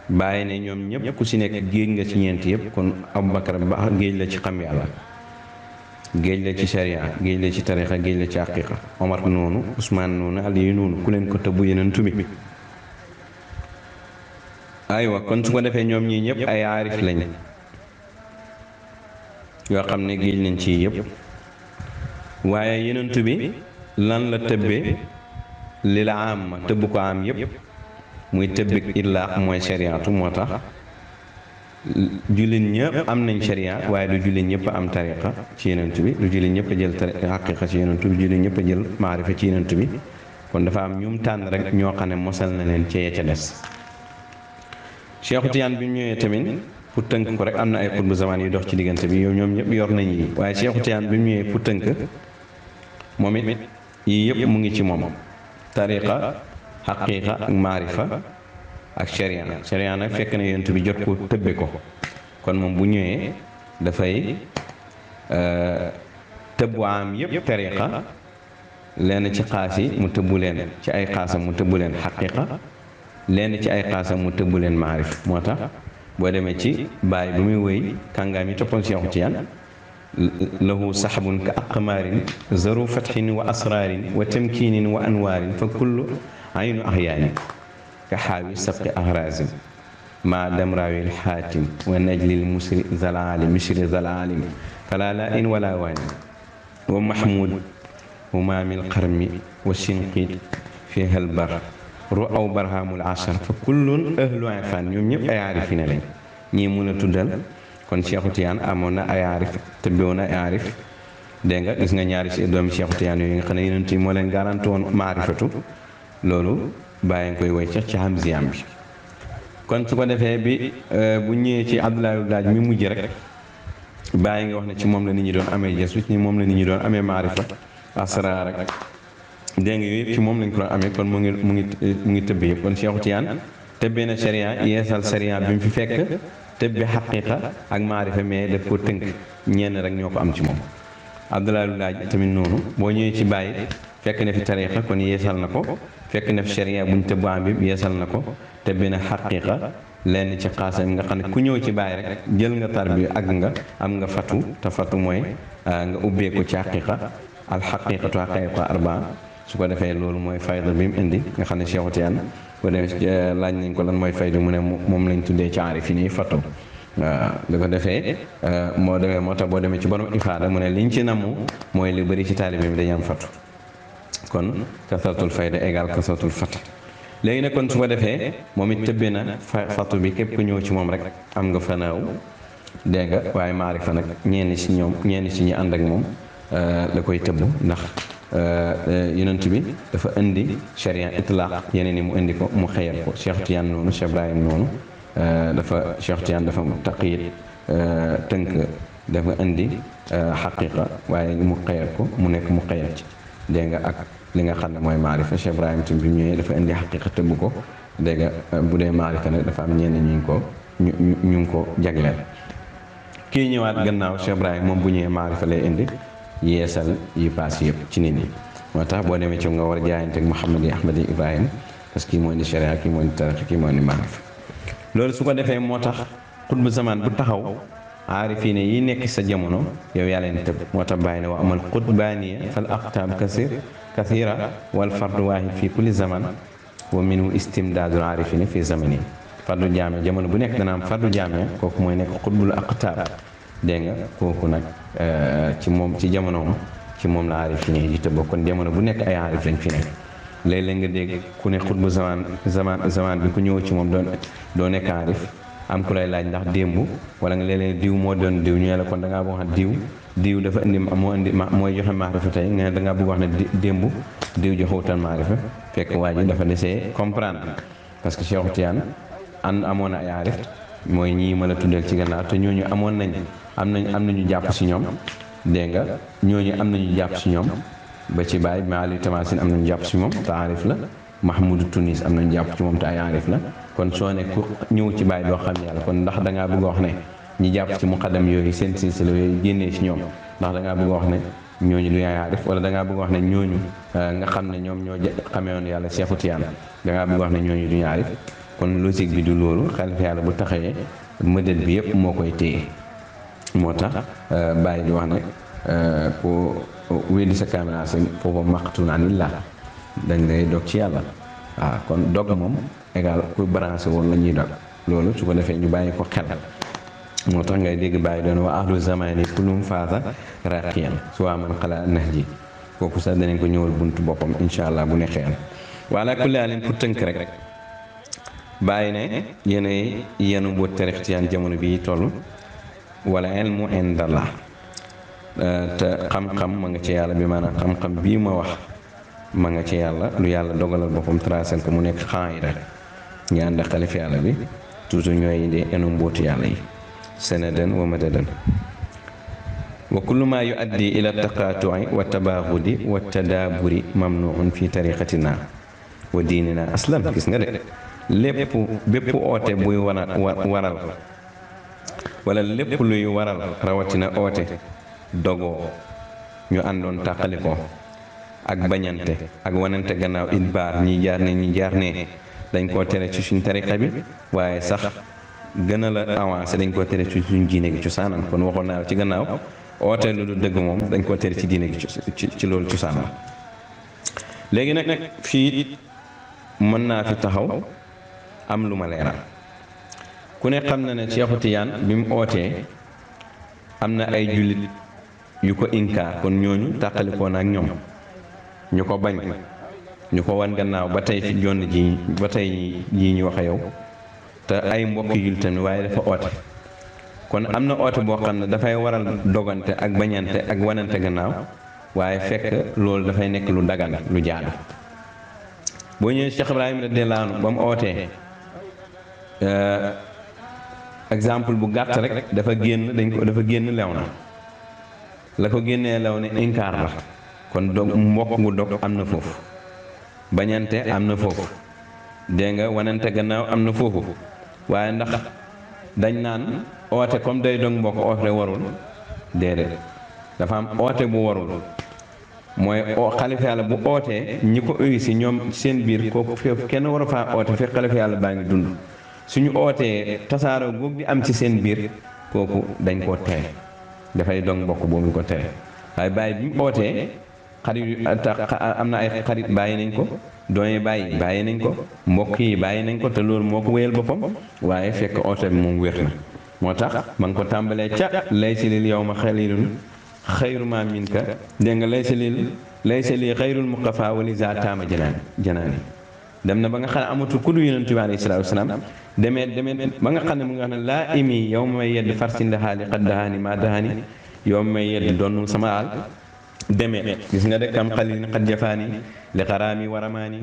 bàyyi ne ñoom ñëpp ku si nekk géej nga ci ñeent yëpp kon Abubakar ba géej la ci xam yàlla géej la ci sharia géej la ci tariqa géej la ci xaqiqa Omar noonu Ousmane noonu Aliyu noonu ku leen ko tëbb yonent bi aywa kon su ko defee ñoom ñii ñëpp ay aarif lañ yoo xam ne géej lañ ci yëpp waaye yonent bi lan la tëbbee li la am ma tëbb ko am yëpp muy tëbbik illaax mooy shariatu moo tax jullit ñëpp am nañ sharia waaye du jullit ñëpp am tariqa ci yonent bi du jullit ñëpp a jël xaqiqa ci yonent bi jullit ñëpp a jël maarifa ci yonent bi kon dafa am ñum tànn rek ñoo xam ne mosal na leen ci ca des Cheikhu Tijaan bi mu ñëwee tamit pour tënk ko rek am na ay xutbu zaman yu dox ci diggante bi yow ñoom ñëpp yor nañ yi waaye Cheikhu Tijaan bi mu ñëwee pour tënk moom it yii yëpp mu ngi ci moom tariqa xaqiqa ak maarifa ak sharia nag fekk na yonent bi jot ko tëbbe ko kon moom bu ñëwee dafay tëbbu am yëpp tariqa lenn ci xaas yi mu tëbbu leen ci ay xaasam mu tëbbu leen xaqiqa lenn ci ay xaasam mu tëbbu leen maarif moo tax boo demee ci baay bu muy wëy kàngaam yi toppoon Seexu Tijaan lahu saxbun ka aqmaarin zaru fatxin wa asraarin wa tamkiinin wa anwaarin fa kullu aynu axyaani ka xaawi sabqi axraasin ma damraawil xaatim wa najlil musri zalaali mishri zalaalim fala la in wala waani wa mahmud humaamil qarmi wa shinqiit fi halbar ru aw barhamul ashar fa kullun ahlu irfan ñoom ñëpp ay aarifina lañ ñii mun a tuddal kon Cheikhu Tijaan amoon na ay aarif tëbbewoon na ay aarif dégg nga gis nga ñaari si doomi Cheikhu Tijaan yooyu nga xam ne yonent yi moo leen garanti woon maarifatu loolu bàyyi nga koy woy ca ci hamziyam bi kon su ko defee bi bu ñëwee ci Abdoulaye Daaj mi mujj rek bàyyi nga wax ne ci moom la nit ñi doon amee jas ci moom la nit ñi doon amee maarifa asraar rek dégg nga yooyu yëpp ci moom lañ ko doon amee kon mu ngi tëbb yëpp kon Cheikhu Tijaan tëbbee na sharia yeesal sharia bi mu fi fekk tëbbe xaqiqa ak maarifa mais daf ko tënk ñenn rek ñoo ko am ci moom Abdoulaye Daaj tamit noonu boo ñëwee ci bàyyi fekk na fi tariqa kon yeesal na ko fekk na fi sharia buñ tëbb am bi yeesal na ko tëbbe na xaqiqa lenn ci xaasam nga xam ne ku ñëw ci bàyyi rek jël nga tar bi ak nga am nga fatu te fatu mooy nga ubbee ko ci xaqiqa al xaqiqatu xaqiqa arbaa su ko defee loolu mooy fayda bi mu indi nga xam ne Cheikhu Tijaan ko demee laaj nañ ko lan mooy fayda mu ne moom lañ tuddee ci aarif yi fatu waaw da ko defee moo tax boo demee ci borom ifaada mu ne liñ ci namu mooy li bëri ci taalibe bi dañu am fatu kon kasratul fayda égal kasratul fat léegi nag kon su ko defee moom it tëbbee na fatu bi képp ku ñëw ci moom rek am nga fanaaw dégg nga waaye maarifa nag ñenn ci ñi ànd ak moom la koy tëbb ndax yonent bi dafa indi sharia itlaq yeneen yi mu indi ko mu xëyal ko Cheikh Tijaan noonu Cheikh Ibrahim noonu Cheikh Tijaan dafa taqyid tënk dafa indi xaqiqa waaye mu xëyal ko mu nekk mu xëyal ci dégg nga ak li nga xam ne mooy maarifa Cheikh Ibrahim tamit bi mu ñëwee dafa indi xaqiqa tëbb ko dégg nga bu dee maarifa nag dafa am ñenn ñu ngi ko jagleel kii ñëwaat gannaaw Cheikh Ibrahim moom bu ñëwee maarifa lay indi yeesal yi paas yëpp ci nit ñi moo tax boo demee ci nga war a jaayante ak Muhammad Ahmad Ibrahim parce que kii moo indi sharia kii moo indi tariqa kii moo indi maarifa loolu su ko defee moo tax xutbu zaman bu taxaw aarifiine yi nekk sa jamono yow yaa leen tëb moo tax bàyyi ne wa amal xutbaaniya fal aqtaab kasira wal fardu waahid fi kulli zaman wa minhu istimdaadul aarifina fi zamani fardu jaame jamono bu nekk dana am fardu jaame kooku mooy nekk xutbul aqtaab dégg nga kooku nag ci moom ci jamonoom ci moom la aarif yi di tëbb kon jamono bu nekk ay aarif lañ fi nekk léeg-léeg nga dégg ku ne xutbu zaman bi ku ñëw ci moom doo nekk aarif am ku lay laaj ndax démb wala nga léeg-léeg diw moo doon diw ñu ne la kon da ngaa bëgg wax ne diw dafa mooy joxe maarifa tey nga ne da ngaa bëgg wax ne démb diw joxewutal maarifa fekk waa ji dafa desee comprendre parce que Cheikh Tidiane amoon na ay aarif mooy ñii ma la tuddal ci gannaaw te ñooñu am nañu jàpp si ñoom dégg nga ñooñu am nañu jàpp si ñoom ba ci Baye Maali Tamasin am nañu jàpp si moom te aarif la Mahmoudou Tunis am nañu jàpp ci moom te ay aarif la kon soo ne ku ñëw ci Baye doo xam yàlla kon ndax da ngaa bëgg a wax ne ñi jàpp ci muqaddam yooyu seen silsila yooyu génnee si ñoom ndax da ngaa bëgg a wax ne ñooñu du yaay aarif wala da ngaa bëgg a wax ne ñooñu nga xam ne ñoom ñoo xamee woon yàlla Cheikh Tidiane da ngaa bëgg a wax ne ñooñu du ñu aarif kon logique bi du loolu xalifa yàlla bu taxawee mëdët bi yëpp moo koy téye moo tax Baye di wax ne ku weddi sa caméra si foofu maqtun anillah dañ lay dog ci yàlla waaw kon dog moom égal ku branché woon la ñuy dog loolu su ko defee ñu bàyyi ko xel moo tax ngay dégg Baye doon wa ahlu zamani kulum faasa raqiyan suwaa man xala nax ji kooku sax danañ ko ñëwal buntu boppam incha allah bu neexee wala kulli alin pour tënk rek Baye ne yéenay yenu mboot tarix Tijaan jamono bii toll wala ilmu indallah te xam-xam ma nga ci yàlla bi maanaam xam-xam bii ma wax ma nga ci yàlla lu yàlla dogalal boppam tracé ko mu nekk xaayida ñu ànd ak xalifa yàlla bi toujours ñooy de enu mbootu yàlla yi sanadan wa madadan wa kullu ma yuaddi ila taqaatui wa tabaaxudi wa tadaaburi mamnuun fi tariqatina wa diinina aslam gis nga de bépp oote buy waral wala lépp luy waral rawatina oote dogoo ñu àndoon tàqalikoo ak bañante ak wanante gannaaw idbaar ñi jaar ne dañ koo tere ci suñ tariqa bi waaye sax gën a la avancé dañ koo tere ci suñ diine gi cosaanam kon waxoon naa ci gannaaw oote lu du dëgg moom dañ koo tere ci diine gi ci loolu cosaanam léegi nag fii mën naa fi taxaw am lu ma leeral ku ne xam na ne Cheikh Tidiane bi mu ootee am na ay jullit yu ko inkaar kon ñooñu tàqalikoo na ak ñoom ñu ko bañ ñu ko wan gannaaw ba tey fi jonn ji ba tey jii ñu wax a yow te ay mbokki jullit tamit waaye dafa oote kon am na oote boo xam ne dafay waral dogante ak bañante ak wanante gannaaw waaye fekk loolu dafay nekk lu dagan lu jaadu boo ñëwee Cheikh Ibrahima radiyallaahu anhu ba mu ootee exemple bu gàtt rek dafa génn lew na la ko génnee lew ne inkaar la kon dog mbokk gu dog am na foofu bañante am na foofu dégg nga wanante gannaaw am na foofu waaye ndax dañ naan oote comme day dog mbokk oote warul déedéet dafa am oote bu warul mooy xalifa yàlla bu ootee ñi ko uysi ñoom seen biir kooku fépp kenn waru faa oote fekk xalifa yàlla baa ngi dund suñu ootee tasaaroo goog di am ci seen biir kooku dañ koo tere dafay dog mbokk boobu ko tere waaye bàyyi bi mu ootee xarit am na ay xarit bàyyi nañ ko doomi bàyyi nañ ko mbokk yi bàyyi nañ ko te loolu moo ko wéyal boppam waaye fekk oote bi moom wér na moo tax ma ngi ko tàmbalee ca laysa lil yawma xalilun xayru ma minka dégg nga laysa lii xayrul muqafa wali za taama janaani dem na ba nga xam ne amatul ku dul yonent bi alayhi salaatu wasalaam demee ba nga xam ne mu nga xam ne laa imi yow may yedd farsin dahaali xad dahaani maa dahaani yow may yedd doonul sama aal demee gis nga de kam xalilin xad jafaani li xaraami waramaani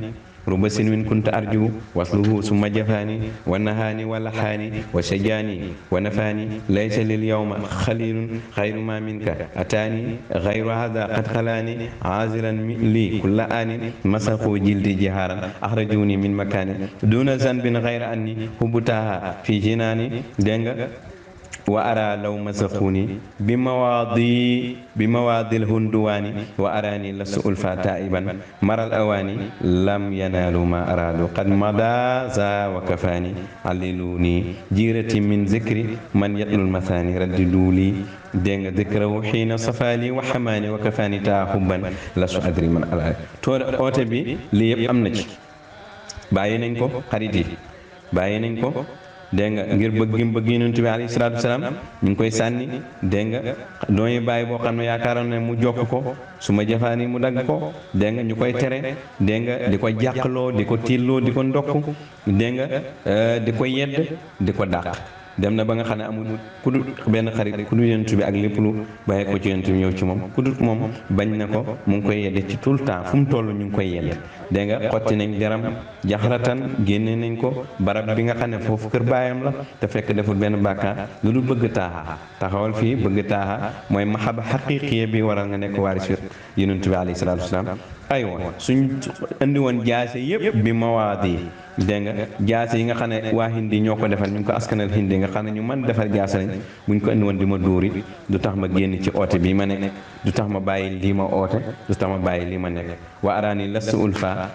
ruba sinwin kunta arju wasluhu summa jafaani wa nahaani wa lahaani wa shajaani wa nafaani laysa lil yawma xalilun xayru ma minka ataani xayru hada qad xalaani aaziran li kulla aani masaxu jildi jihaaran axrajuni min makaani duna zanbin xayra anni hubutaha fi jinaani dégg nga wa ara law masaxuni bi mawaadil hunduwaani wa araani la suul fa taiban maral awaani lam yanaalu ma araadu qad mada za wa kafaani alliluni jiirati min zikri man yatlul mathani raddidu li dégg nga zikrahu xiina safaali wa xamaani wa kafaani taa xubban la su adri man ala oote bi lii yëpp am na ci bàyyi nañ ko xarit yi bàyyi nañ ko dégg nga ngir bëgg yonent bi alayhi salaatu wasalaam ñu ngi koy sànni dégg nga dooñu bàyyi boo xam ne yaakaaroon ne mu jokk ko su ma jëfaani mu dagg ko dégg nga ñu koy tere dégg nga di ko jàqloo di ko tiilloo di ko ndokk dégg nga di ko yedd di ko dàq dem na ba nga xam ne amul ku dul benn xarit ku dul yonent bi ak lépp lu bàyyi ko ci yonent bi ñëw ci moom ku dul moom bañ na ko mu ngi koy yedde ci tout le temps fu mu toll ñu ngi koy yedde dégg nga xotti nañ deram jaxaratan génne nañ ko barab bi nga xam ne foofu kër baayam la te fekk deful benn bàkkaar lu dul bëgg taaxa taxawal fii bëgg taaxa mooy maxaba xaqiqiya bi waral nga nekk waaris yonent bi alayhi salaatu wasalaam aywa suñ indi woon jaase yëpp bi mawaadi dégg nga jaase yi nga xam ne waa hindi ñoo ko defal ñu ngi ko askanal hindi nga xam ne ñu mën defar jaase lañ buñ ko indi woon di ma dóori du tax ma génn ci oote bii ma nekk du tax ma bàyyi lii ma oote du tax ma bàyyi lii ma nekk wa araani lastu ulfa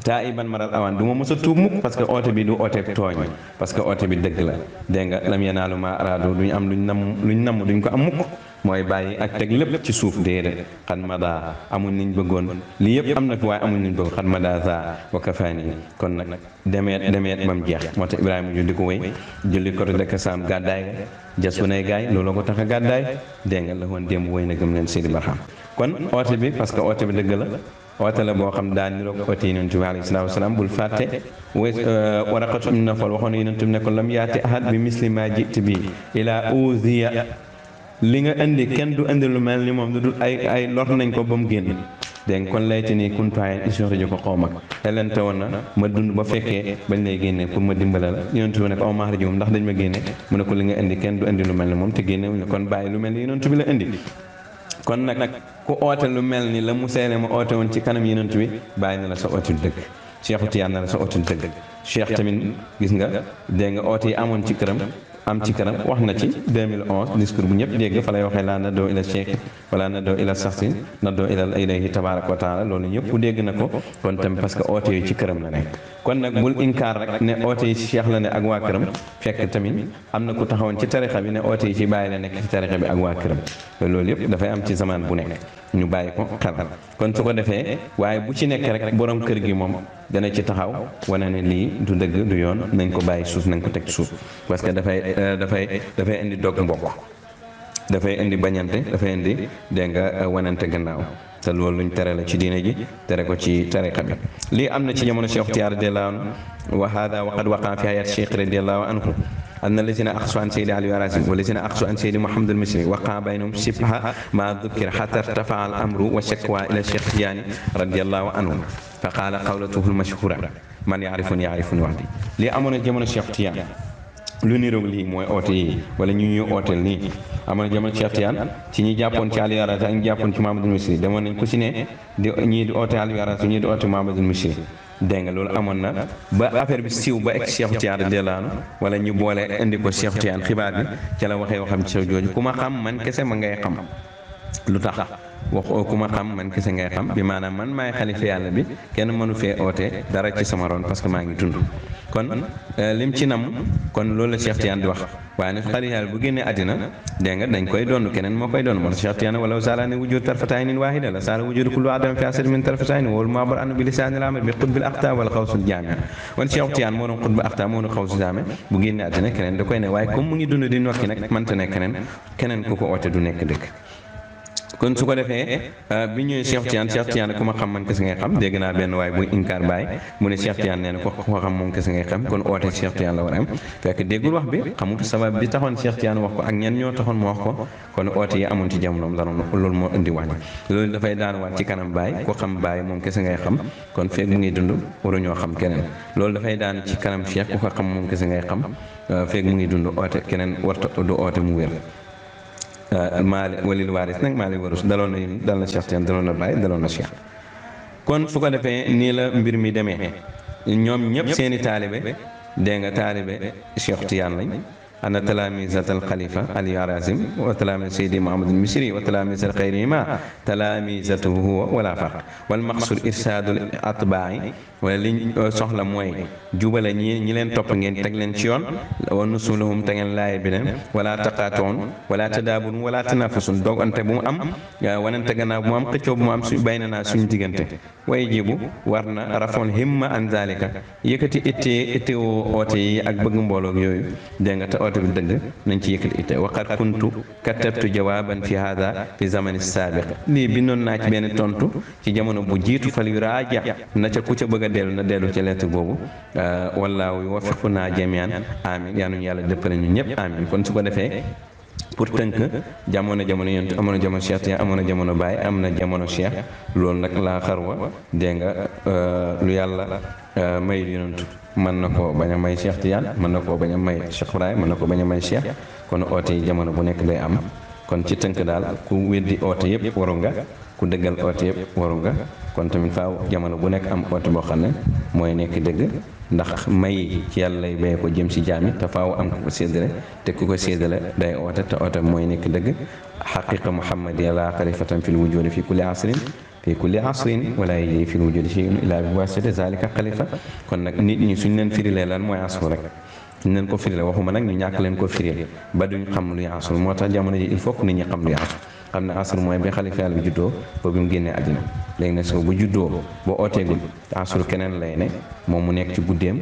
taa iban maral awaan du ma mos a tuub mukk parce que oote bi du oote tooñ parce que oote bi dëgg la dégg nga lam yanaalu ma araado duñ am luñ namm duñ ko am mukk mooy bàyyi ak teg lépp ci suuf déedéet xan mada amuñ niñ bëggoon lii yëpp am na fi waaye amuñ niñ bëggoon xan mada za wa kafaani kon nag demeet ba mu jeex moo tax Ibrahima ju di ko wéy julli ko dekk saam gàddaay ga jas bu nay gaay looloo ko tax a gàddaay dégg nga la woon démb woy na gëm leen Seydi Barham kon oote bi parce que oote bi dëgg la oote la boo xam daa niroog oote yonent bi alayhi salaatu wasalaam bul fàtte Waraqatu ibn Nawfal waxoon na yonent bi ne ko lam yaati ahad bi misli ma ji'ti bi ila uziya li nga indi kenn du indi lu mel ni moom du dul ay lor nañ ko ba mu génn dégg nga kon layti nii kuntaayen isori jo ko xaw mag xelente woon na ma dund ba fekkee bañ lay génnee pour ma dimbale la yonent bi ne ko amaxari ji moom ndax dañ ma génne mu ne ko li nga indi kenn du indi lu mel ni moom te génne wuñ la kon bàyyi lu mel ni yonent bi la indi kon nag ku oote lu mel ni la mu seene ma oote woon ci kanam yonent bi bàyyi na la sa oote dëgg Cheikhu Tijaan na la sa oote dëgg Cheikh tamit gis nga dégg nga oote yi amoon ci këram am ci kanam wax na ci 2011 discours bu ñëpp dégg fa lay waxee laa na doo ila cheikh wala na doo ila saxsin na doo ila ilayhi tabaraka wa taala loolu ñëpp dégg na ko kon tamit parce que oote yi ci këram la nekk kon nag bul inkaar rek ne oote yi ci cheikh la ne ak waa këram fekk tamit am na ku taxawoon ci tarixa bi ne oote yi ci bàyyi la nekk ci tarixa bi ak waa këram loolu yëpp dafay am ci zaman bu nekk ñu bàyyi ko xel kon su ko defee waaye bu ci nekk rek borom kër gi moom dana ci taxaw wane ne lii du dëgg du yoon nañ ko bàyyi suuf nañ ko teg suuf parce que dafay indi dog mbokk dafay indi bañante dafay indi dégg nga wanante gannaaw te loolu luñ tere la ci diine ji tere ko ci tariqa bi lii am na ci jamono Cheikh Tijaan radiyallahu anhu wa hada wa qad waqa fi hayat Cheikh radiyallahu anhu أن الذين أخذوا عن سيد علي الرازي والذين أخذوا عن سيد محمد المصري وقع بينهم شبه ما ذكر حتى ارتفع الأمر والشكوى إلى الشيخ تيجاني رضي الله عنه فقال قولته المشهورة من يعرفني يعرفني وحدي لي أمون جمون الشيخ تيجاني lu niroog lii mooy oote yi wala ñu ñuy ooteel nii amoon jamono Cheikh Tijaan ci ñi jàppoon ci Aliou Harazim ak ñi jàppoon ci Mahamadul Misri demoon nañ ku ci ne di ñii di oote Aliou Harazim ñii di oote Mahamadul Misri dégg nga loolu amoon na ba affaire bi siiw ba egg Cheikh Tijaan radiyallahu anhu wala ñu boole indi ko Cheikh Tijaan xibaar bi ca la waxee waxam ci Cheikh jooju ku ma xam man kese ma ngay xam lu tax wax ku ma xam man kese ngay xam bi maanaam man maay xalifa yàlla bi kenn mënu fee oote dara ci sama ron parce que maa ngi dund kon lim ci nam kon loolu la Cheikh Tijaan di wax waaye nag xalifa yàlla bu génnee àddina dégg nga dañ koy doon keneen moo koy doon moo tax Cheikh Tijaan wala saala ne wujud tarfataynin waahida la saala wujudu kullu adam fi asad min tarfatayni wal maabar anu bi lisaanil amr bi xutbil axta wala xawsul jaami wan Cheikh Tijaan moo doon xutbu axta moo doon xawsul jaami bu génnee àddina keneen da koy ne waaye comme mu ngi dund di nokki nag mënta ne keneen ku ko oote du nekk dëgg kon su ko defee bi ñëwee Cheikh Tijaan ku ma xam man kese ngay xam dégg naa benn waaye buy inkaar baay mu ne Cheikh Tijaan nee na ko xam moom kese ngay xam kon oote Cheikh Tijaan la war a am fekk déggul wax bi xamul sabab bi taxoon Cheikh Tijaan wax ko ak ñen ñoo taxoon mu wax ko kon oote yi amoon ci jamonoom loolu moo indi wàññi loolu dafay daan waat ci kanam baay ku xam baay moom kese ngay xam kon fekk mu ngi dund waruñoo xam keneen loolu dafay daan ci kanam Cheikh ku ko xam moom kese ngay xam fekk mu ngi dund oote keneen warta du oote mu wér maali walil waaris nag maali warus daloon na yéen dal na Cheikh Tijaan daloon na Baye daloon na Cheikh kon su ko defee nii la mbir mi demee ñoom ñëpp seeni taalibe dégg nga taalibe Cheikh Tijaan lañ أن تلاميذة الخليفة علي الرازم وتلاميذ سيدي محمد المصري وتلاميذ غيرهما تلاميذته هو ولا فرق والمقصود إرشاد الأتباع ولي soxla mooy jubale ñi leen topp ngeen teg leen ci yoon wa nusulahum te ngeen laay bi leen wala taqaatoon wala tadaaburun wala tanafusun dogante bu mu am wanante gannaaw bu mu am xëccoo bu mu am su bay na naa suñu diggante way jibu war na rafoon himma an zalika yëkkati itte oote yi ak bëgg mbooloog yooyu dégg nga te oote bi dëgg nañ ci yëkkati itte waqad kuntu katabtu jawaaban fi hada fi zamani saabiq lii bindoon naa ci benn tontu ci jamono bu jiitu fal yu raaja na ca ku ca bëgg a dellu na dellu ci lettre boobu wallaahu yuwaffiquna jamian amin yaa nuñu yàlla dëppale ñu ñëpp amin kon su ko defee pour tënk jamono yonent amoon na jamono Cheikh Tidiane amoon na jamono Baye am na jamono Cheikh loolu nag laa xarwa dégg nga lu yàlla may yonent mën na koo bañ a may Cheikh Tidiane mën na koo bañ a may Cheikh Ibrahima mën na ko bañ a may Cheikh kon oote yi jamono bu nekk day am kon ci tënk daal ku weddi oote yëpp waru nga ku dëggal oote yëpp waru nga kon tamit faaw jamono bu nekk am oote boo xam ne mooy nekk dëgg ndax may ci yàlla lay béye ko jëm si jaami te faaw am ku ko séddale te ku ko séddale day oote te oote mooy nekk dëgg xaqiqa muhammadiya la xalifatan fil wujudi fi kulli asrin wala yaji fil wujudi shay'un illa bi wasita zalika xalifa kon nag nit ñi suñ leen firilee lan mooy asru rek ñu leen ko firile waxuma nag ñu ñàkk leen ko firil ba duñ xam luy asru moo tax jamono ji il faut que nit ñi xam luy asru xam ne asru mooy bi xalifa yàlla bi juddoo ba bi mu génnee àddina léegi nag soo bu juddoo ba ooteegul asru keneen lay ne moom mu nekk ci guddeem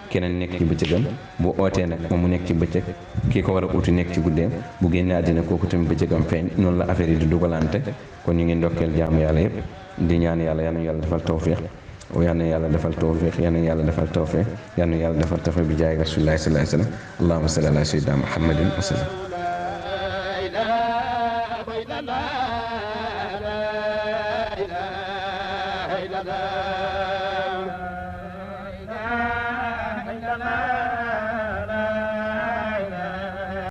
keneen nekk ci bëccëgam bu ootee nag moom mu nekk ci bëccëg kii ko war a uti nekk ci guddeem bu génnee àddina kooku tamit bëccëgam feeñ noonu la affaire yi di dugalante kon ñu ngi ndokkeel jaamu yàlla yëpp di ñaan yàlla yal na yàlla defal tawfiq yal na yàlla defal tawfiq yal na yàlla defal tawfiq yal na yàlla defal tawfiq bi jaay rasulillahi sallallahu alayhi wa sallam allahumma salli ala sayyidina muhammadin wa sallam la ilaha illallah